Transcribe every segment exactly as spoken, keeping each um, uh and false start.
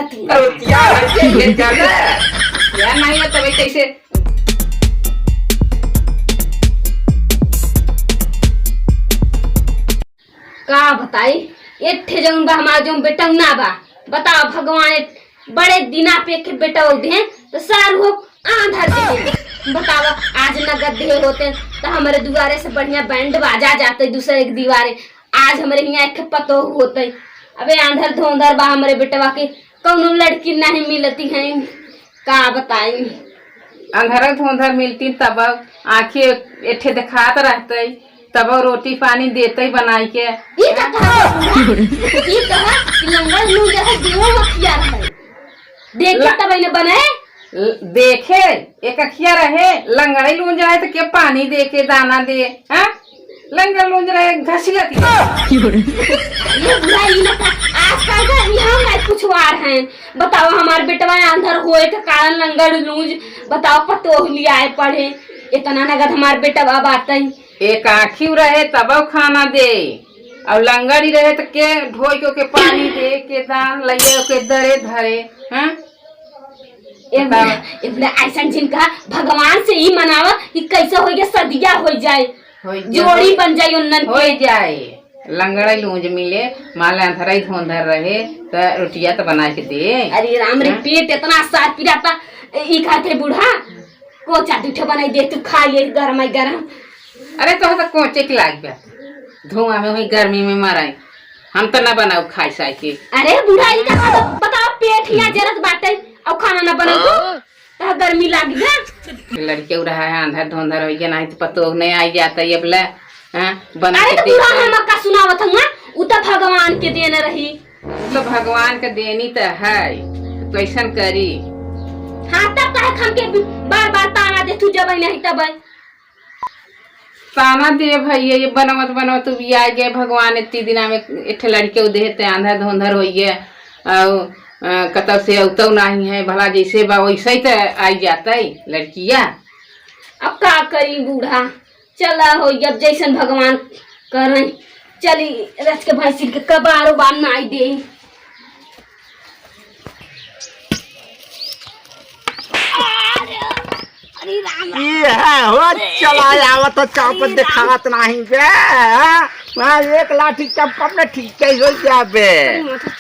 तू। अरे क्या है ये, ये क्या है? यार नहीं है तो भाई कैसे? का बताई, एक ठे जौन बा हमार जौन बेटौना बा, बताओ भगवान, एक बड़े दिना पे एक ठे बेटौ देहें, तो सार हो आंधर देहें। बताओ, आज नगद देहे होते, तो हमरे दुआरे से बढ़िया बैंड बाजा जाते दूसरे के दीवारे। आज हमरे हियाँ एक ठे पतोह होते, अबे आंधर धोंधर बा हमरे बेटवा के, कौनो लड़की नहीं मिलती है, का बताई। अंधरा धुंधर मिलती तब आँखी एठे देखात रहतई, तब रोटी पानी देतई बनाई के। ई का कहा? ई कहा कि लंगड़ लूंज रहे, देवो अखिया रहे। देखे ला- तब इन्हें बने। ल-, देखे, एक अखिया रहे, लंगड़े लूंज रहे तो के पानी दे के दाना दे, हाँ? लंगड़ लूंज रहे, घसीलत ही। ये बुढ़ा, ई ना का, आजकल का ई हम नहीं पुछवार हैं। बताओ, हमार बेटवा अंधर होए के कारण लंगड़ लूंज, बताओ, पतोह लियाए पड़े, इतना नगद हमार बेटवा बाटई। एक आँखी रहे तब खाना दे, और लंगड़ी रहे तो के ढोई के ओके पानी दे, के दान लइए, ओके दरे धरे, हाँ? ए बताओ। बुढ़ा, ए बुढ़ा, ऐसन जिन कहा, भगवान से ई मनावा कि कैसे होइगे सदिया हो जाए, होई जाए, जोड़ी होई, बन जाए उन्नन होई के। जाए। लंगड़ई लूंज मिले, माले अंधरई धोंधर रहे, त रोटिया त बना के दे। अरे राम रे, हाँ? पेट इतना सार पिराता, ई खाते बूढ़ा, कोचा दूठे बनाई दे, तू खा ले गरम गरम। अरे तो, तो कोचे के लाग बा, धुआं में हुई गर्मी में मराई, हम त ना बनाऊ खाई साई के। अरे बूढ़ा, ई का बात, बताओ, पेट हिया जरत बाटे, और खाना ना बनाऊ? हाँ? त गर्मी लाग गया। लड़के उ रहा है, आंधर धोंधर हो गया, नहीं तो पतोह नहीं आई जाता ये बोला, हाँ, बना अरे के तो पूरा देता। हम का सुनावत हूँ, उ तो भगवान के देन रही। उ तो भगवान के देनी तो है, तो कैसन करी? हाँ, तब काहे हमके बार बार ताना दे तू, जब नहीं तब। ताना दे भैया, ये बनवत बनवत उबिया गए भगवान, इतनी दिना में एक ठे लड़के उ देहे ते आंधर धोंधर होइए, और, अ, कतौ से अउतौ नाही है, भला जैसे बा वैसे ही तो आई जाता है लड़किया। अब का करी बूढ़ा, चला हो, अब जैसन भगवान करें, चली रच के भैंसिन के कबार उबार नाई दे। अरे, अरे राम, राम। ई है हो, अरे। चला आवत हो, चौपट अरे राम। देखात नाही बे, हाँ? वहाँ एक लाठी चप्पल में ठीक हो जाबे। अरे माता।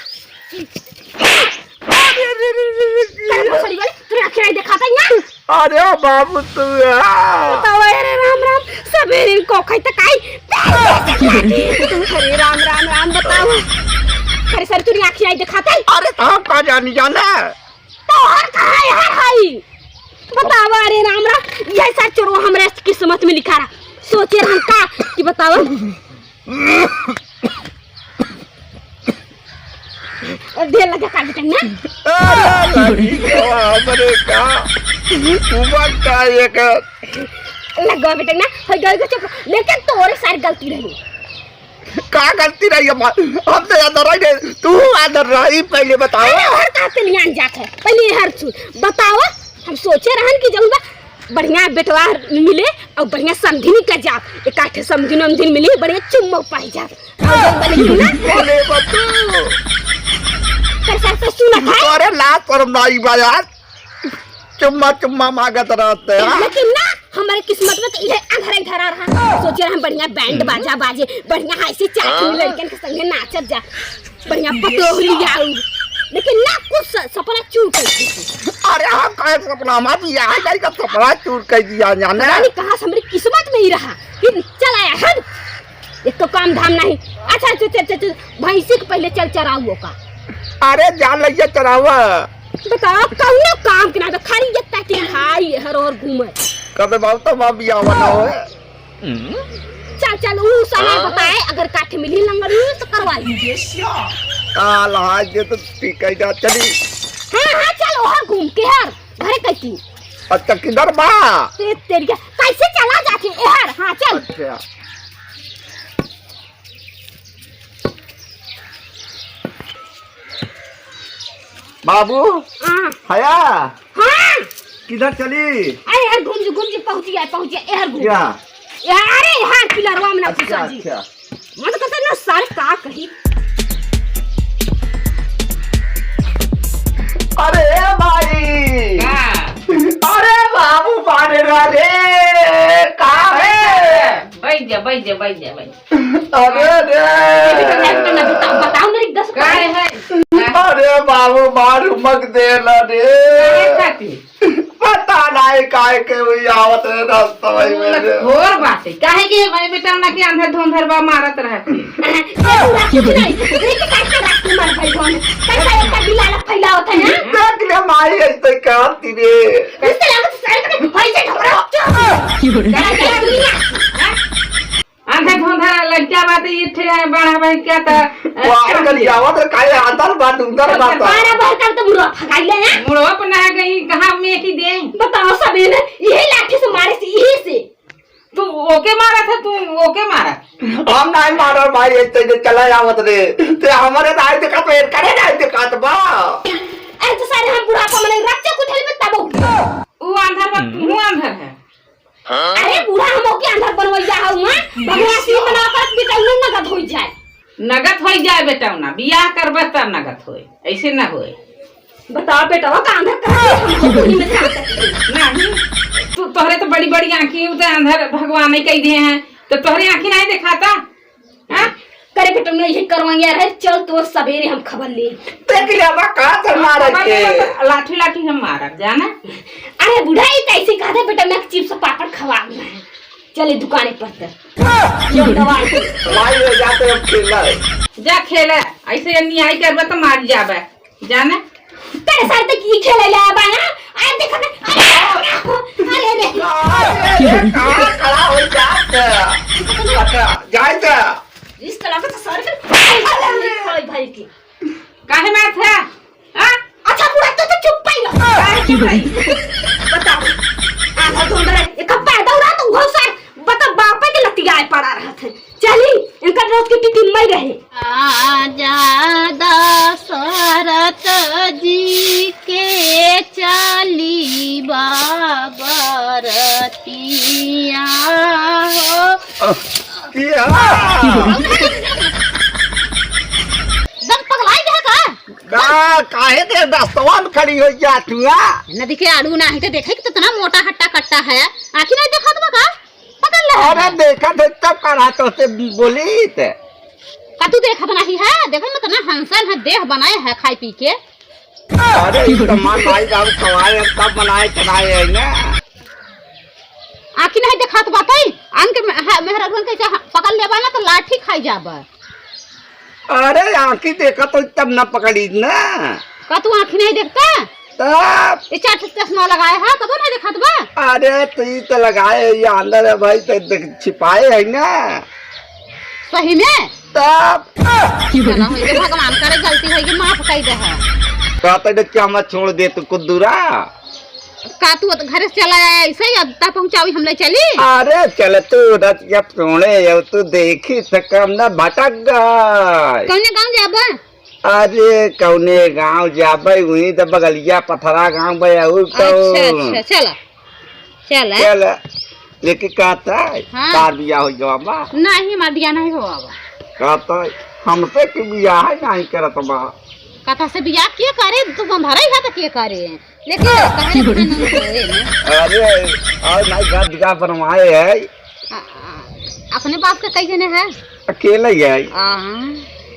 अरे, अरे, अरे, अरे, अरे। तेरे भोसड़ी वाले, तेरे आँखें नहीं दिखाता है ना? अरे बाबू तू, हाँ। बताओ, अरे राम राम, सबेरे इनको खाई तक आई। अरे राम राम राम, बताओ। अरे सर, तेरी आँखें नहीं दिखाता है? अरे तो हम का जानी जाने? तोहर कहाँ यार हई? बतावा, अरे राम राम, यह सब चोरवा हमरे किस्मत में लिखा रहा। सोचे रहन का कि बतावा। और ढेर लगा काट देते ना। अरे लगी तो हमरे का, उमर का एक। लगा बेटे ना, हो गई, चुप। लेकिन तोरे सारी गलती रही। का गलती रही हमार? हम तो याद रही नहीं, तू याद रही, पहले बताओ। अरे, और का तनी आन जात है? पहले हर सुन, बताओ, हम सोचे रहन कि जौन बा, बढ़िया बेटवा मिले और बढ़िया समधिनी का जाओ, एक आठ समधिन वमधिन मिली, बढ़िया चुम्मा पाई जाओ। और जौन बा, लेकिन ना, अरे बच्चू। कर सर से सुनत है। अरे लाज शर्म ना आई बा यार। चुम्मा, चुम्मा मांगत रहते हैं। लेकिन ना, हमारे किस्मत में तो इहे अंधरा ही धरा रहा। सोचे रहे हम बढ़िया बैंड बाजा बाजे, बढ़िया हाय से चार ठो लड़कन के संगे नाचत जा, बढ़िया पतोह लियाऊ। लेकिन ना, कुछ स-, सपना चूर कर दी। अरे, हम काहे सपना, हम बियाह जाई का सपना चूर कर दिया जाने। पता नहीं कहाँ से हमारी किस्मत में ही रहा। फिर चल आया हम। एक तो काम धाम नहीं। अच्छा, चल, चल, चल, चल, भैंसी के पहले चल चराऊ का। अरे, जा लइया चरावा। बताओ, कौनो काम के ना, तो खाली ये ताकि खाई हर और घूमे। कबे बाबू तो माँ बियाह वाला हो। चल, चल, ऊ समय बताए, अगर काठे मिली लंगड़ी तो करवा ली। काल आज ये तो ठीक है, जा चली। हाँ, हाँ, चल, वहाँ घूम के हर, घरे कैसी। अच्छा, किधर बा? ते तेरी का, कैसे चला जाके, ए हर, हाँ, चल। अच्छा। बाबू, हाँ। हया? हाँ। किधर चली? अरे यार, घूम जी, घूम जी, पहुँच गया, पहुँच गया, यार घूम। क्या? यार, अरे यार, पिलरवा में ना अच्छा, घुसा जी। अच्छा। मन कहता ना, सारे का कही। भाई। का? अरे बाबू, मारे ना रे, का है? बैठ जा, बैठ जा, बैठ जा, बैठ जा। अरे रे। ये भी तो नहीं, तो ना बताओ, बताओ मेरे दस का है? अरे बाबू, मारू मत दे ना रे। काहे खातिर? पता नहीं काहे के हुई आवत रहे रास्ता वही में रे। घोर बात है, काहे कि भाई बेटा ना के अंधर धुंधर बा मारत रहत है। ये पूरा कुछ नहीं, ये के काहे के रास्ते मार भाई कौन? कैसा एक का बिलाला फैलावत है, हाँ? देख ले माई, ऐसे कहती रे। इससे लागत सारे के भाई से घबरा हो क्या? क्या क्या दुनिया? हाँ? आंधा धुंधा लड़का बात, ये ठे बड़ा भाई क्या था? वाह, कल जावा तो काहे आंधर बा, धुंधर बा तो। बारह बार कर तो मुड़वा फगाई ले, हैं? मुड़वा पर ना गई, कहाँ में की दे? बताओ सब, ये ना, यही लाठी से मारे से, यही से। तू ओके मारा था, तू ओके मारा। हम नहीं मारा भाई, ये तेरे चला जावत रे। ते हमारे नहीं देखा तो इनका नहीं देखा तो बा। अरे तो सारे हम बुढ़ापा में नहीं रख, चुप उठल में तब उठ। वो आंधर बा, तू आंधर है। अरे बूढ़ा हम ओके आंधर बनवैया हऊ, हाँ? भगवान से बना कर बेटा नगद हो जाए। नगद हो जाए बेटा ना, बियाह करबे तब नगद होए, ऐसे ना होए। बताओ बेटा, वो का आंधर कर दे, हम तो पूरी में से आंधर। नहीं, तू तोहरे तो बड़ी बड़ी आँखी, उ तो आंधर भगवान ही कह दिए हैं, तो तोहरे आँखी नहीं दिखाता? हाँ? करे बेटा, मैं यही करवाइया रहे, चल तो सवेरे हम खबर ले। देख ले बा, का चल मारे खबर के? ले बा, लाठी लाठी हम मारब, जाना? अरे बुढ़ा, ये कैसे कहा था बेटा, मैं चिप्स पापड़ खवा दूँ। चले दुकाने पर तर। ये दवा के। भाई, ले जाते अब खेला है। जा खेला, ऐसे अन्याय करबा तो मार जाबे। जाने? तेरे सर तक ई खेले ले आबा ना? अरे देखो ना, अरे, अरे, अरे। अरे, ये कहाँ खड़ा हो जात है? अच्छा, जाए तो। इस तरह से तो सर में, अरे, अरे, भाई की। काहे मारत है? हाँ? अच्छा, बुढ़ा, तू तो चुप पाई रहो। काहे चुप पाई? बताओ। आधा धुंध रहे, एक पैदा उड़ा तो वो सर, बता, बापे के लतियाए पड़ा रहत है। चली, इनका रोज की टिफिन में रहे। आजा दशरथ जी के चली बाबरतिया हो। अह, की है? दम पगलाई गया का? का, काहे के रस्तवा में खड़ी हो जात हुआ? नदी के आड़ू नाही तो देखे कि कितना मोटा हट्टा कट्टा है, आँखी नहीं देखत बा का? पकड़ ले। अरे देखत है तब का रहा तो से बोली ते। का तू देखत नहीं है? देखो ना, कितना हंसन है, देह बनाए है खाए पी के। अरे, ई तो मार भाई बाबू खवाए हैं, तब बनाए खवाए हैं ना। आँखी नहीं देखात बातई, आन के मे-, हा, मेहररुअन के चाह पकड़ लेबा ना तो लाठी खाई जाबा। अरे, आँखी देखा तो तब ना पकड़ी ना। का तू आँखी नहीं देखता? तब? ये चार ठे चश्मा लगाए है, तबो नहीं देखात बा? अरे, तो ई तो लगाए है, ये अंदर है भाई, तो देख, छिपाए है ना। सही में? तब? चला होई गे, भगवान करे गलती होई गे, माफ कई दे है। कहते डे कि हम छोड़ दे तू कुदुरा। का तू तो घरे से चला आया ऐसे ही, अब तक पहुँचावी हम ले चली? अरे चल तू रतिया छोड़े, अब तू देखी से कम ना भटक गए। कौने गाँव जाबा? अरे कौने गाँव जाबे, वहीं तो बगलिया पथरा गाँव बे, और अच्छा, कौन? अच्छा, चला। चल, हैं? चल, लेकिन कहता है, हाँ। तार बियाह हो गवा बा? नहीं, हमार बियाह नहीं हुआ बा। कहता है, हमसे के बियाह है नहीं करत बा। कहता से बियाह के करे, तू बंधरई है तो के करे? लेकिन कहे ना, ना, ना, ना, ना। अरे, और नहीं घर दुआर बनवाए है। आ, आ, अपने बाप के कई जने है? अकेले ही है। आ,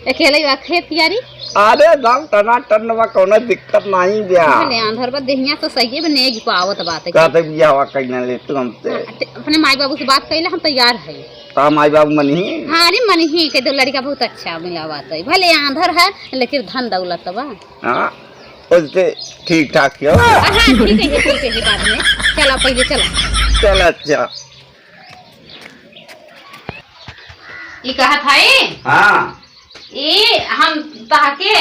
अकेले ही बा, खेत कियारी? अरे, दाम टना टन बा, कौनो दिक्कत नहीं बा। भले आंधर बा, देहिया तो सही है, नेग पावत बात है। कहते बियाह कइना ले तू हमसे। हाँ, ते अपने माई बाबू से बात कइले, हम तैयार है। ता माई बाबू मनी? हाँ, अरे मनी ही के दो लड़का बहुत अच्छा मिला बात है। भले आंधर है, लेकिन धन दौलत बा। हाँ, उससे ठीक ठाक हो। हाँ, हाँ, ठीक है, ठीक है, बाद में। चला, पहले चला। चल, अच्छा। ई कहत हई? हाँ। ई हम तहके,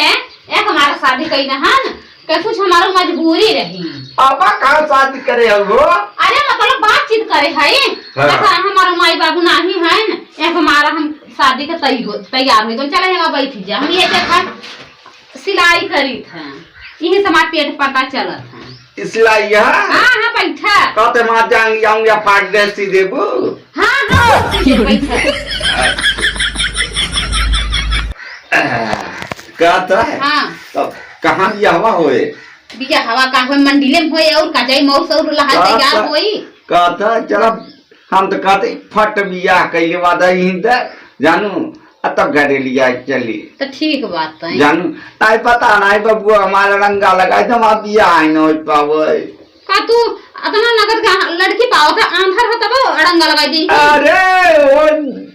एक हमारा शादी कई नहन, के कुछ हमारा मजबूरी रही। अब का शादी करे हो? अरे मतलब बातचीत करे हई, हाँ। देखा हमारा माई बाबू नाही हन, एक हमारा हम शादी के तै-, तैयार हो गए, चले यहाँ बैठ जा, हम ये देखा सिलाई करी था, यही से हमार पेट पता चलत है। ई सिलाई है? हाँ, हाँ, बैठा। कहते मार जाऊंगी, आऊंगी, या फाट दे सी देबू? हाँ, हाँ, सी दे, बैठा। कहता है? हाँ। तो कहाँ बियाहवा होए? बियाहवा का होई, मंडिले में होई, और का जाई, मौस और लहाई का तैयार त-, होई। का त, चला, हम त कहते फट बियाह कइले वादा ही द, जानू, आ तब घरे लिया चली। त ठीक बात है। जानू, ताई पता नाहीं बबुआ, हमारा रंगा लगाई त हमार बियाह ही न हो पावे। का तू अतना नगद का लड़की पावत है, आंधर हो तब रंगा लगाई दी। अरे, वो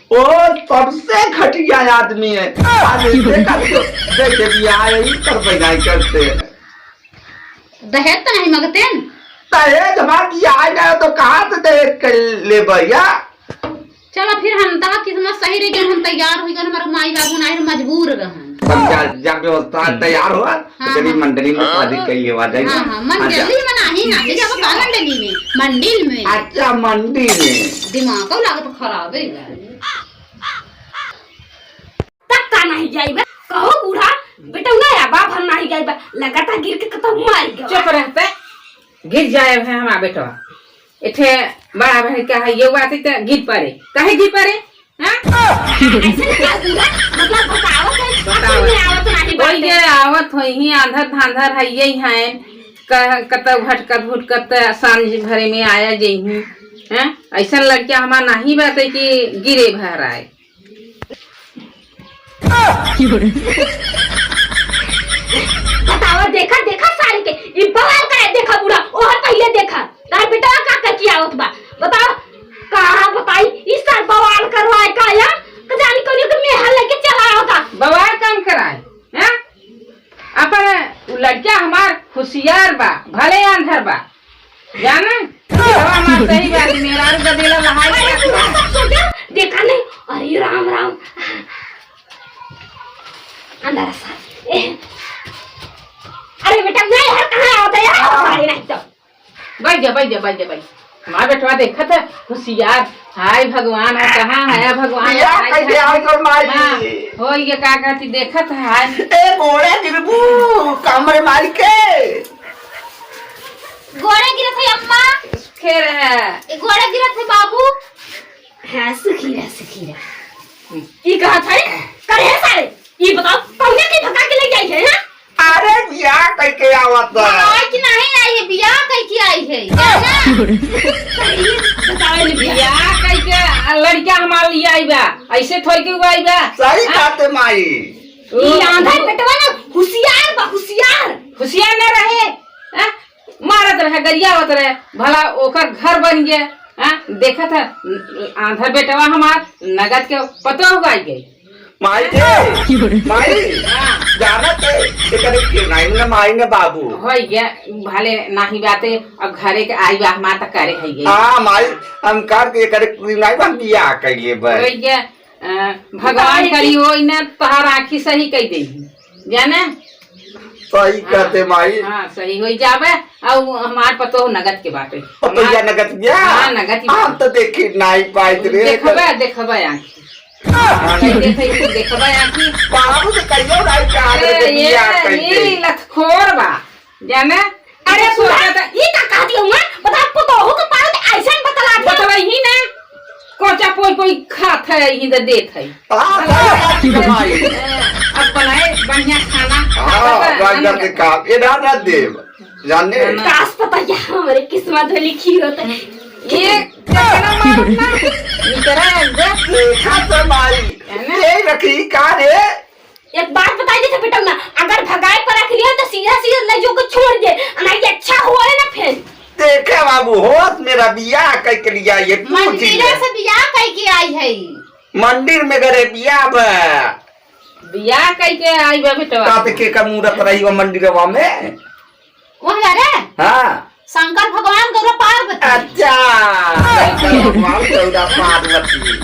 ओ, सबसे घटिया आदमी है। आज देखा तो, देखे भी आए ही कर बनाई करते हैं। दहेज तो नहीं मांगते हैं। दहेज हमार की आए ना तो कहाँ से दहेज कर ले भैया? चलो फिर हम तहा किस्मत सही रही कि हम तैयार हुई गए, हमारे माई बाबू ना मजबूर रहन। हम जा, जा व्यवस्था तैयार हुआ, हाँ, तो चलिए हाँ। मंडली में शादी कर लिए, आ जाइए। हाँ, हाँ, हाँ, जा। मंडली में नहीं, नहीं, अब का मंडली में, मंडिल में। अच्छा, मंडी में। दिमाग को लागत खराब है यार। तब का नहीं जाइबे? कहो बूढ़ा, बेटौना या बाप हम नहीं जाइबे। लगातार गिर के कतौ मार गया। चुप रहते, गिर जाए है हमारा बेटवा। इथे बड़ा भाई का है, ये बात है, गिर पड़े। काहे गिर पड़े? हाँ? ऐसे नहीं कहा बूढ़ा, मतलब बतावत है, बतावत। असल में आवत नहीं वही बाटे। जे आवत होई ही, आंधर धांधर है, यही है। कह-, कतौ भटकत भुटकत सांझ भरे में आया जइही। हैं? ऐसन लड़किया हमार नहीं बाटे कि गिरे भर आए। बतावा, देखा, देखा सारी के, ई बवाल करे, देखा बूढ़ा, ओहर पहिले देखा, तार बेटवा का करके आवत बा, बतावा, कहाँ बताई, ई सार बवाल करवाए का या, का जानी कौनी के मेहर लेके चला आवता। बवाल कौन कराए, हैं? अपन उ लड़का हमार होशियार बा, भले आंधर बा, जाना? बेटवा हमार सही बात, मेहरारू गदेला लहाई अरे, के पूरा सब सो गया। देखा नहीं? अरे, राम, राम। अंधारा सा। ए। अरे, बेटा, नहीं, हर कहाँ आवत है यार? अरे, नहीं तो। बैठ जा, बैठ जा, बैठ जा, बैठ। हमार बेटवा देखत है, होशियार। हाय भगवान, हम कहाँ है भगवान? बियाह हाय, कैसे हाय। आओ तोर माई? हाँ, हो ये का कहती देखत है, हाय। ए गोड़े गिरबू, कमर मार के। गोड़े गिरत है अम्मा। खेर है। ए गोड़े गिरत है बाबू। हाँ, सुखी रह, सुखी रह। ई कहत है, करे है सारे। ई बताओ, कौने के भगा के ले जाई है, हाँ? अरे बियाह कइके आवत बा। बियाह की नहीं आई है, बियाह कइके आई है। जाना? सही बतावे ले बियाह। बियाह कइके लड़का हमार लिए आई बा। ऐसे थोड़ी के आई बा। सही हाँ? बात है माई। ई आंधर बेटवा ना होशियार बा, होशियार। होशियार ना रहे, हाँ? मारत रहे, गरियावत रहे, भला ओकर घर बन गया, हाँ? देखत है, आंधर बेटवा हमार नगद के पतोह गाई गई। माई रे, माई, हाँ। जानत है, एकरे किरनाई न माई न बाबू। होई गया, भले नाही बाते, अब घरे के आई बा, हमार त करे है ये। हाँ, माई, हम कर के एकरे किरनाई बा, हम बियाह कइले बा। होई गया, अ, भगवान करी होई ना, तोहार आँखी सही कई दे, जाने? सही हाँ, कहते माई। हाँ, सही होई जाबे, अब हमार पतोह नगद के बाटे। पतोहिया हमार नगद के? हाँ, नगद के हम बाटे। तो देखी नाही पाइत रे। देखबे, देखबे आँखी। हाँ। कई देखे, तू देखबे आँखी। बाबू से कहियो नाही कहा अरे, रे, ये, बियाह कई ये दे। लतखोर बा, जाने? अरे, ये सोचा बूढ़ा, था। ये का कहती हूँ मैं? बता, पतोहू के पारत ऐसन बतला दिया। बतवई ही ना। कोचा कोई कोई खात है, यही दे देत है। हाँ, हाँ, हाँ, भाई। अब बनाए बढ़िया खाना। हाँ, खावा तो राजा हम के काम। ये ना, ना देव। जाने? ना, ना। काश पता क्या हमारे किस्मत में लिखी होता है। ये चकना मारत ना। निकरा एकदम। देखा तो मारी। है ना? ये रखी का रे? एक बात बताई देते बेटा ना, अगर भगाए पर रख लिया तो सीधा सीधा ले जो को छोड़ दे, अना ये अच्छा हुआ है ना फिर। देखे बाबू, होत मेरा बियाह कई के लिया ये पूछ मंदिर ले। से बियाह कई के आई है। मंदिर में करे बियाह बा। बियाह कई के आई बा बेटवा। का ते के का मूरत रही वो मंदिरवा में? वहाँ रे? हाँ। शंकर भगवान गौरा पार्वती। अच्छा। शंकर भगवान गौरा पार्वती।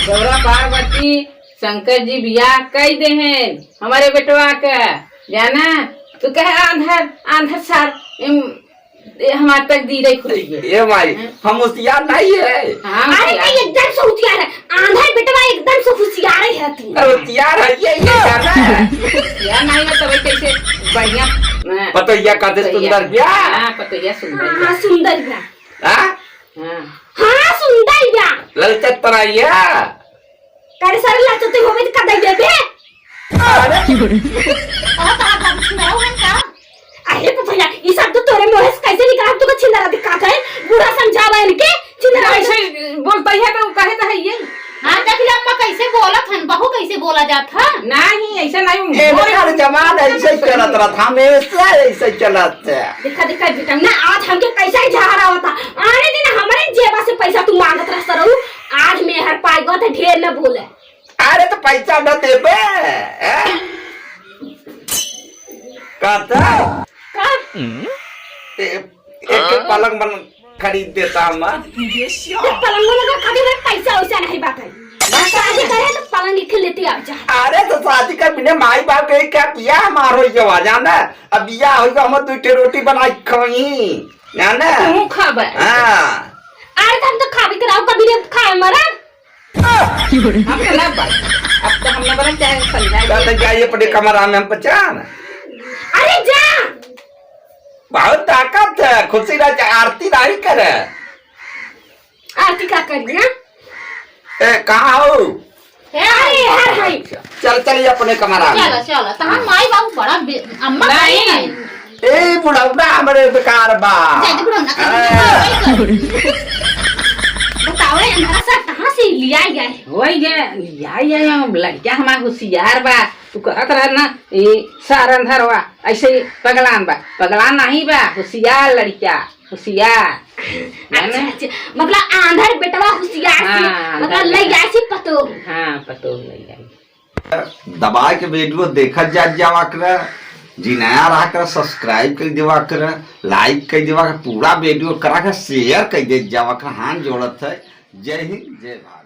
गौरा पार्वती, शंकर जी बियाह कई दे हैं हमारे बेटवा के। जाना, तू कहे आंधर, आंधर सार, इम, ए, हमार तकदीर है खुल गई। ए माई, हाँ। हम होशियार नहीं है। हाँ, अरे होशियार। नहीं, एकदम से होशियार है। आंधर बेटवा एकदम से होशियार है तू। अरे होशियार है, ये, ये जाना है। होशियार नहीं है, तब कैसे बढ़िया, हाँ। पतोहिया का दे पतोहिया। सुंदर बिया। हाँ, पतोहिया सुंदर हाँ, बिया। हाँ, सुंदर बिया। हाँ? हाँ। हाँ, सुंदर बिया। ललचत पर आई है। करे सारे ललचते हो गए तो कर दे बे। अरे। और तारा बाबू सुनाओ है का? अरे कहे तो, कहे तो है ये। हाँ, देख ले अम्मा, कैसे बोलत हन, बहू कैसे बोला जात है। नहीं, ऐसा नहीं। ए, बेकार जमाना ऐसे ही चलत रहत, हमेशा ऐसे ही चलत है। देखा, देखा बेटा, ना आज हमके कैसा ही झगड़ा होता, आने दिन हमारे जेबा से पैसा तू मांगत रह सरऊ, आज मेहर पाई गो तो ढेर न बोले। अरे तो पैसा न देबे, ए? कहता? का? ए, एक ठे पलंग बन खरीद देता हम। ये पलंग वाला का खातिर भाई पैसा वैसा नहीं बात है। शादी करे तो पलंग एक लेते आ जा। अरे तो शादी कर बिना माई बाप के क्या बियाह हमार होई गवा जाना? अब बियाह होई गवा, हम दुई ठे रोटी बनाई खई, जाना? तू खाबे। हाँ। अरे तो हम तो खाबे कराओ, कभी रे खाए मरब। अब तो ना बात, अब तो हम ना बनब, चाहे समझाए कहते जाइए अपने कमरा में हम पहचान। अरे जा। बहुत ताकत है, खुशी रह, आरती नहीं करे। आरती का करी, हाँ? ए, कहाँ हो? ए, अरे, हर है। चल, चलिए अपने कमरा में। चलो, चलो, तो हम माई बाबू बड़ा बे-, अम्मा नहीं। खाई नहीं। ए, बुढ़ौना हमरे बेकार बा। जाए दे बुढ़ौना, हाँ। बताओ, ये हमारा सर कहाँ से लिया गया है? वही जे लिया गया है, हम लड़किया हमार होशियार बा। तू कहत रह ना, ई सारन धरवा, ऐसे ही पगलान बा। पगलान नहीं बा, होशियार लड़किया। होशियार। जाने? अच्छा, अच्छा। मतलब आंधर बेटवा होशियार से, हाँ, मतलब आंधर लई बेटा। जाए से पतो। हाँ, पतो लई जाए। दबाए के वीडियो देखत जात जावा करे, जी नया रहा करे, subscribe कर देवा करे, like कर देवा करे, पूरा वीडियो करा के share कर दे जावा करे, हाथ जोड़त है। जय हिंद, जय भारत।